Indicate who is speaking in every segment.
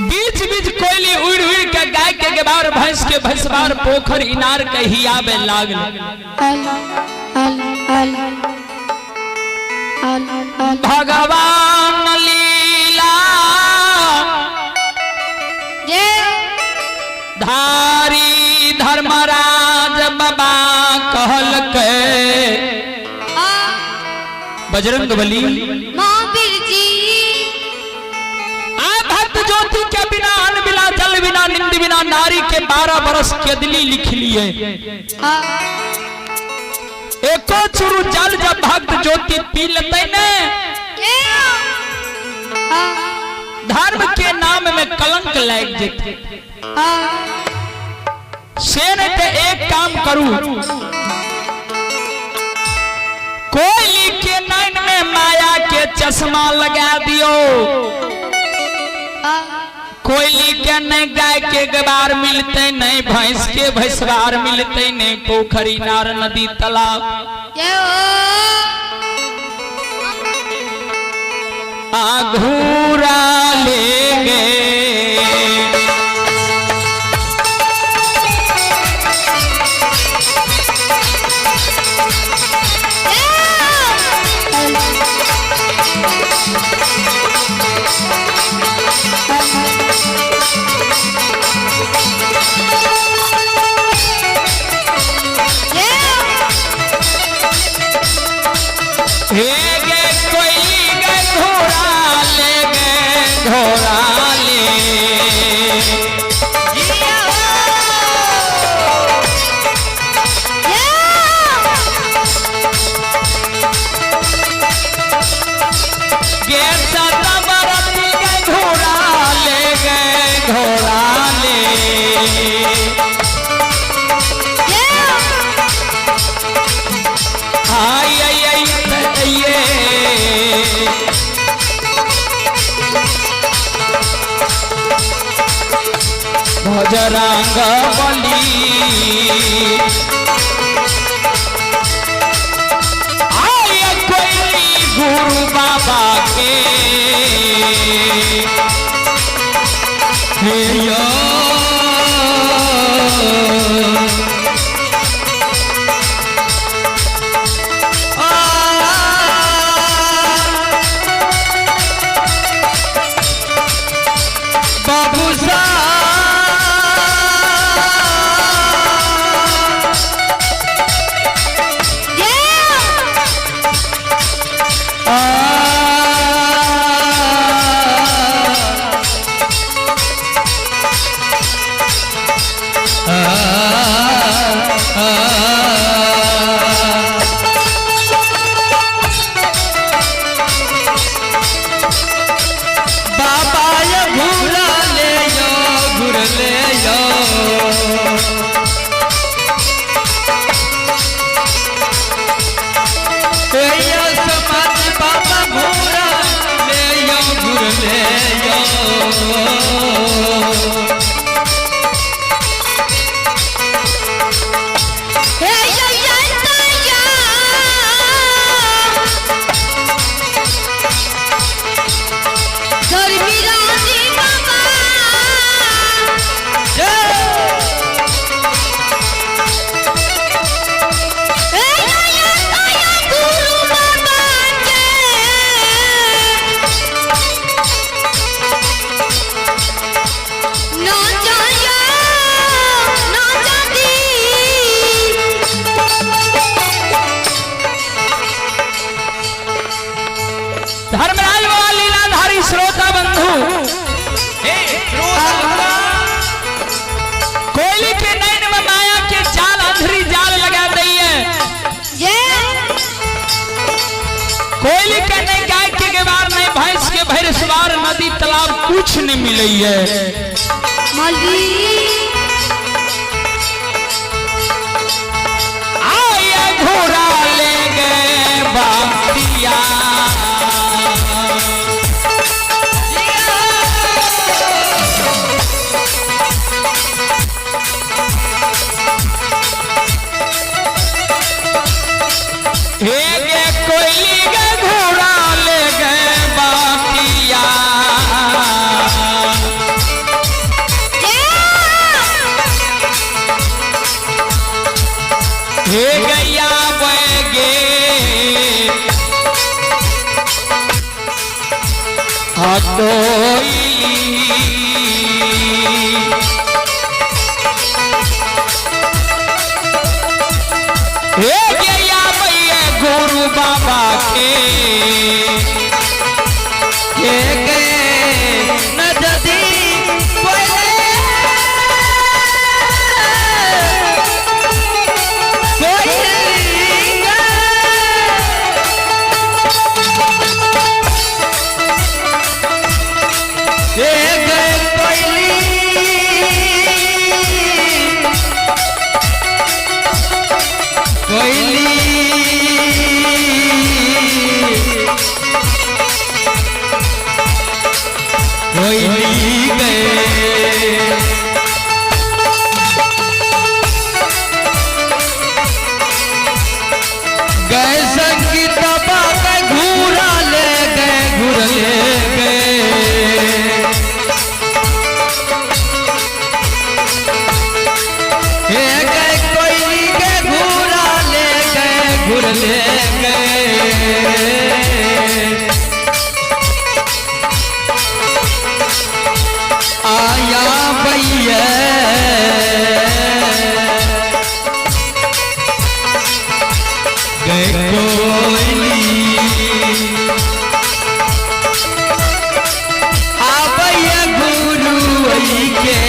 Speaker 1: बीच बीच कोयली उड़ उड़ के गाय के गेबार, भैंस के भैंसबार, पोखर इनार के हियाबे लागल।
Speaker 2: अल अल अल अल अल।
Speaker 1: भगवान लीला
Speaker 2: जय।
Speaker 1: धारी धर्मराज बाबा कहलकै
Speaker 2: आ
Speaker 1: बजरंग बली
Speaker 2: महावीर जी।
Speaker 1: आ भक्त ज्योति के बिना अन्न बिना जल बिना निंद बिना नारी के 12 बरस के दिली लिख लिए।
Speaker 2: आ
Speaker 1: एको चुरू जल जब भक्त ज्योति पी लेते ने
Speaker 2: जय। आ
Speaker 1: धर्म के नाम में कलंक लाग जेते।
Speaker 2: आ
Speaker 1: से नहीं तो एक काम करू, कोयली के नैन में माया के चश्मा लगा दियो।
Speaker 2: आ
Speaker 1: कोयली के नहीं गाय के गवार मिलते, नहीं भैंस के भैंसवार मिलते, नहीं पोखरी नार नदी तालाब।
Speaker 2: जय हो।
Speaker 1: आ घूरा ले गए। हे गे कोयली गे घोड़ा ले गे घोड़ा ले। गे सतबरत गे घोड़ा ले गे घोड़ा ले। आई आई आई ये भजरंग बली आय कोई गुरु बाबा के हे यो। बाबू बाबा ये घूरा ले यो घुर ले यो। ए यो समाज बाबा घूरा ले यो घुर ले यो। धर्मराज बाबा लीलाधारी श्रोता बंधु, कोयली के नैन में माया के जाल अंधरी जाल लगा दी है। कोयली के नहीं गाय के गेवार, नहीं भैंस के भैंसवार, नदी तालाब कुछ नहीं मिले है। आया घोड़ा ले गए बातिया। हे गे कोयली गे घोड़ा ले गए बातिया। आ कोइली हे गैया मैया गुरु बाबा के
Speaker 3: के गए नजदी कोयले कोयली गए के गए कोयली कोयली कोयली गए गए संगीत बाबा घूरा ले गए घूर ले गए हे गए कोयली के घूरा ले गए घूर ले गए आया भैया गए कोयली आबैया गुरु के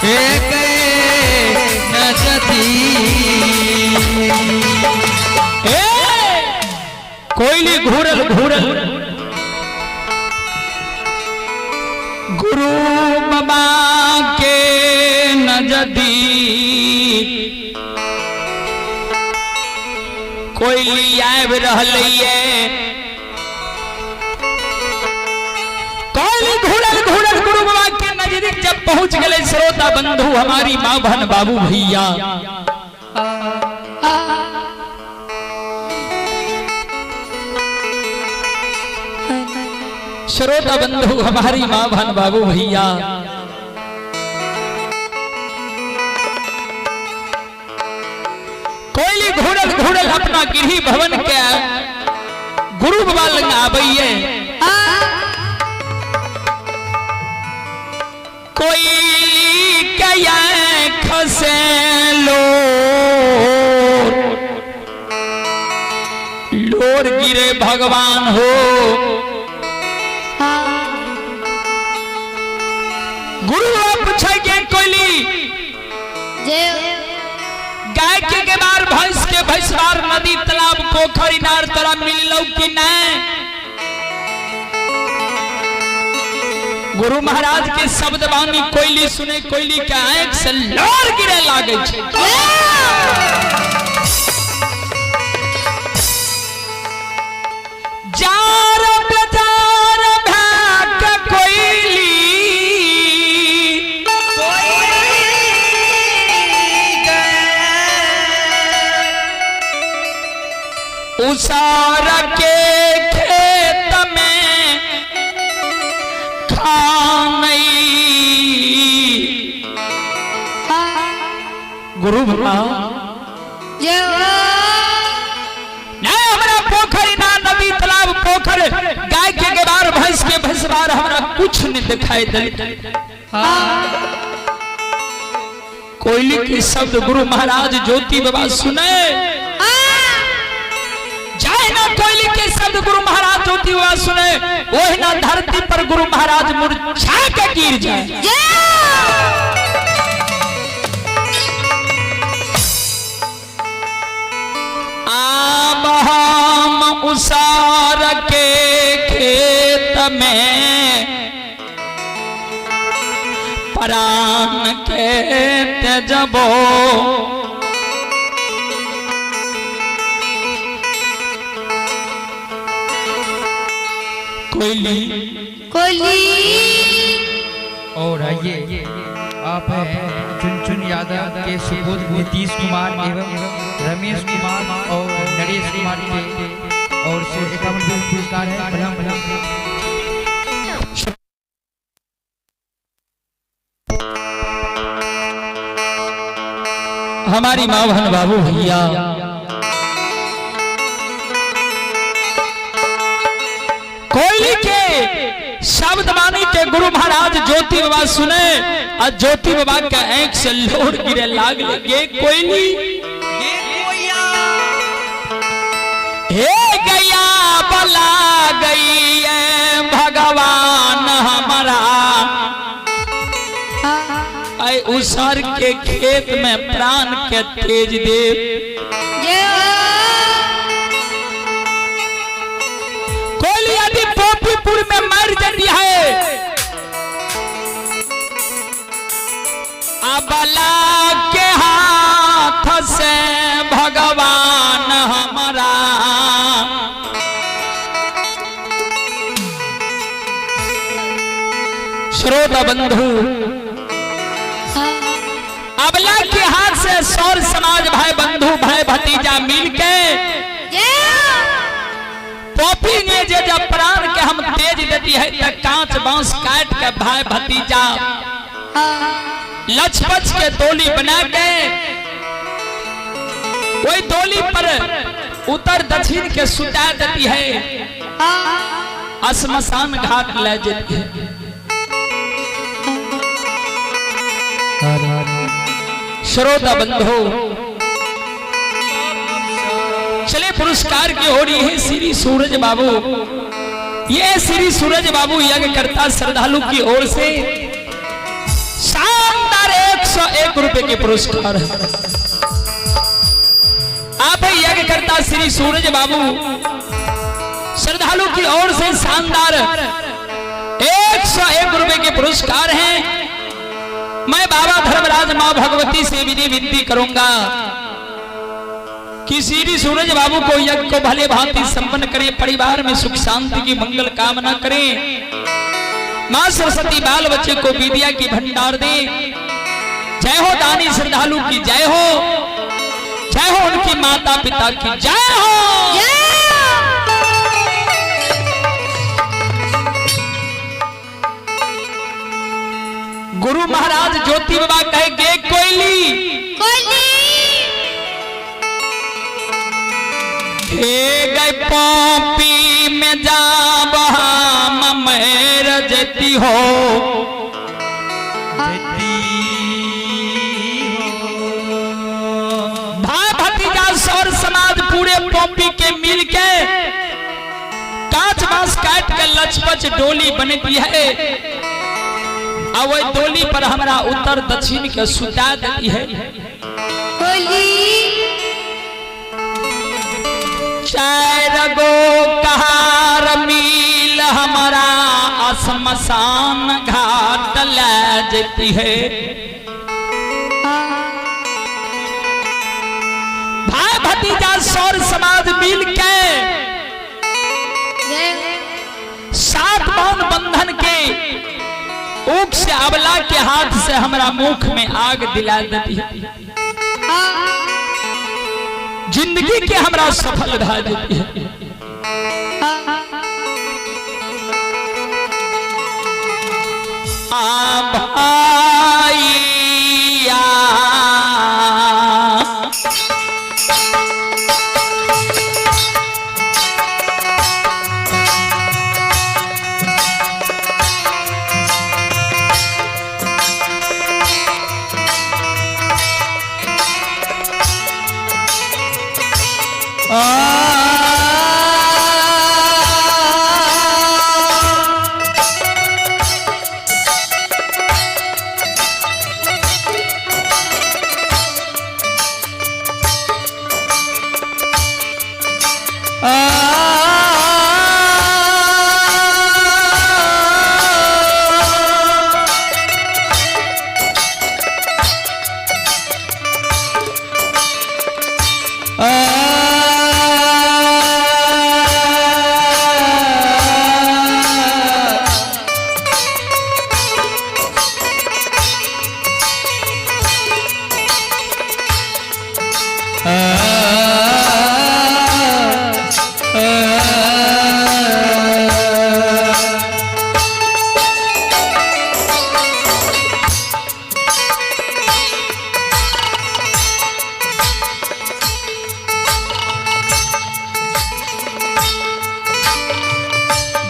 Speaker 3: हे गए नजदी
Speaker 1: ए कोयली घूरल घूरल गुरु बाबा के नजदीक कोयली आबि रहलैये कोयली घूरल घूरल गुरु बाबा के नजदीक जब पहुंच गए श्रोता बंधु हमारी माँ बहन बाबू भैया श्रोता बंधु हमारी माँ बहन बाबू भैया कोयली घूरल घूरल अपना गृह भवन के गुरु बाबा लग आबैये कोयली के आँख से लोर लोर गिरे भगवान हो गुरु बाबा पूछे के कोयली
Speaker 2: जय
Speaker 1: गाय के गेबार भैंस के भैंसवार नदी तालाब पोखर इनार तोरा मिललो कि नहीं गुरु महाराज के शब्द वाणी कोयली सुने कोयली के आंख से लोर गिरे लागे छै जार बेजार भै के कोयली उसार के खेत में खानई गुरु बाबा
Speaker 2: जय
Speaker 1: नहीं हमरा पोखरी ना नदी तालाब पोखर गाय के गेबार भैंस के भैंसवार हमरा कुछ नहीं दिखाई दे कोयली के शब्द गुरु महाराज ज्योति बाबा सुने जाए ना कोयली के शब्द गुरु महाराज ज्योति बाबा सुने वही ना धरती पर गुरु महाराज मुरझा के गिर जाए आब हम उसार के खेत में प्राण के तेजबो कोयली
Speaker 2: कोयली
Speaker 4: और आइए आप हैं चुनचुन यादव के सुपुत्र नीतीश कुमार एवं रमेश कुमार और नरेश कुमार के और से 51 पुरस्कार है भला भला।
Speaker 1: हमारी माँ बहन बाबू भैया कोयली के शब्द वाणी के गुरु महाराज ज्योति बाबा सुने आ ज्योति बाबा के आंख से लोर गिरे लागल। गे कोयली, हे गया बला गई है भगवान हमारा, ऐ उसर के खेत में प्राण के तेज दे।
Speaker 2: जय हो।
Speaker 1: कोयली यदि पोपीपुर में मर जाती है, अबला के हाथ से भगवान हमारा, श्रोता बंधु, अबला के हाथ से सौर समाज भाई बंधु भाई भतीजा मिल के
Speaker 2: जय हो।
Speaker 1: पॉपी ने जे जब प्राण के हम तेज देती है त कांच बांस काट के भाई भतीजा लचपच के डोली बना के वही डोली पर उत्तर दक्षिण के सुता देती है, श्मशान घाट ले जाती है। श्रोता बंधु, चले पुरस्कार की हो रही है श्री सूरज बाबू। ये श्री सूरज बाबू यज्ञ करता श्रद्धालु की ओर से शानदार 101 रुपए के पुरस्कार है। आप यज्ञ करता श्री सूरज बाबू श्रद्धालु की ओर से शानदार 101 रुपए के पुरस्कार हैं। मैं बाबा धर्मराज मां भगवती से विधि विनती करूंगा कि श्री सूरज बाबू को यज्ञ को भले भांति संपन्न करें, परिवार में सुख शांति की मंगल कामना करें, मां सरस्वती बाल बच्चे को विद्या की भंडार दे। जय हो दानी श्रद्धालु की जय हो, जय हो उनकी माता पिता की जय हो।
Speaker 2: जय हो।
Speaker 1: गुरु महाराज ज्योति बाबा कहे गे कोयली,
Speaker 2: कोयली,
Speaker 1: हे गए पॉपी में जा हम मेर जती हो, भाई भतीजा सौर समाज पूरे पॉपी के मिल के कांच बांस काट के लचपच डोली बनती है और वही डोली पर हमरा उत्तर दक्षिण के सुता देती है।
Speaker 2: कोयली,
Speaker 1: चार गो कहार मिल हमारा श्मशान घाट ले जाती है। भाई भतीजा सौर समाज मिल के
Speaker 2: जय हो।
Speaker 1: सात मौन बंधन के ऊख से अबला के हाथ से हमरा मुख में आग दिला देती है, जिंदगी के हमरा सफल भा देती है। आ भाईया,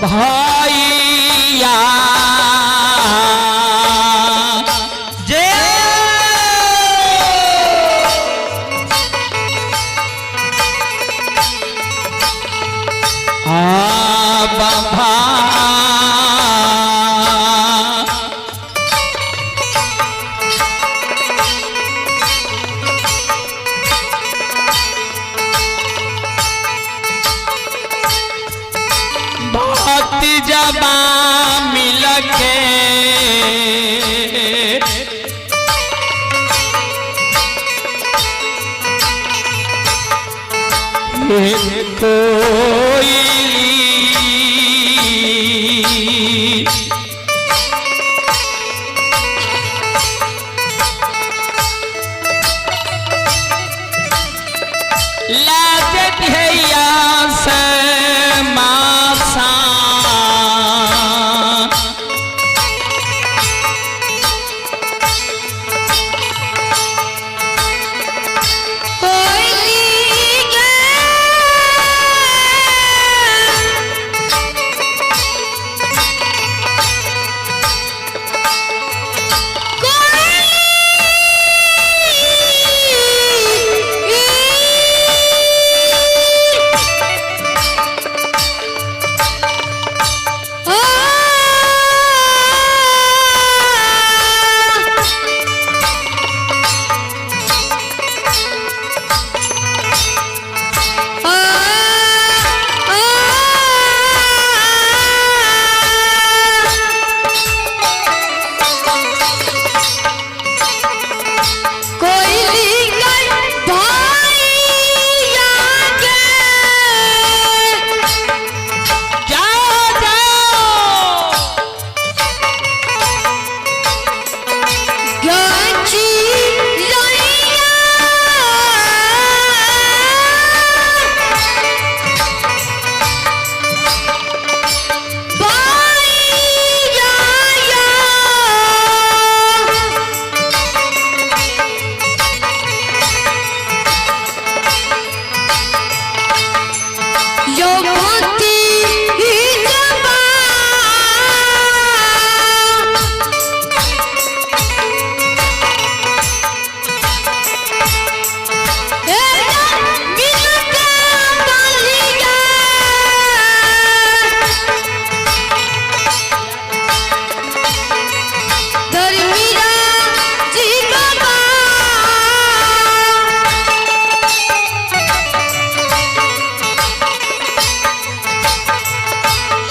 Speaker 1: भैया
Speaker 3: जय।
Speaker 1: आ बाबा भक्ति जबा मिल के कोई लाजत है या से मासा
Speaker 2: कोयली गे कोयली कोयली गई भैया के
Speaker 1: जाओ जाओ
Speaker 2: गाची लइया भैया यो मोती जबा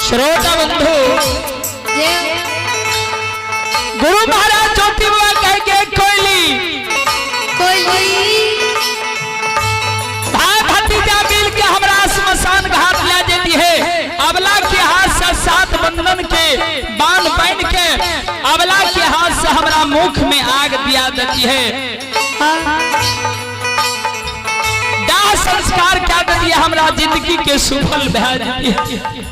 Speaker 1: श्रोता बंधु गुरु महाराज ज्योति बाबा कह के कोयली भाई भतीजा मिल के हमरा श्मशान घाट ले जेती है। अबला के हाथ से सात बंधन के बाल बांध के अबला के हाथ से हमरा मुख में आग दिया देती है। दाह संस्कार क्या देती है, हमरा जिंदगी के सुफल भा देती है।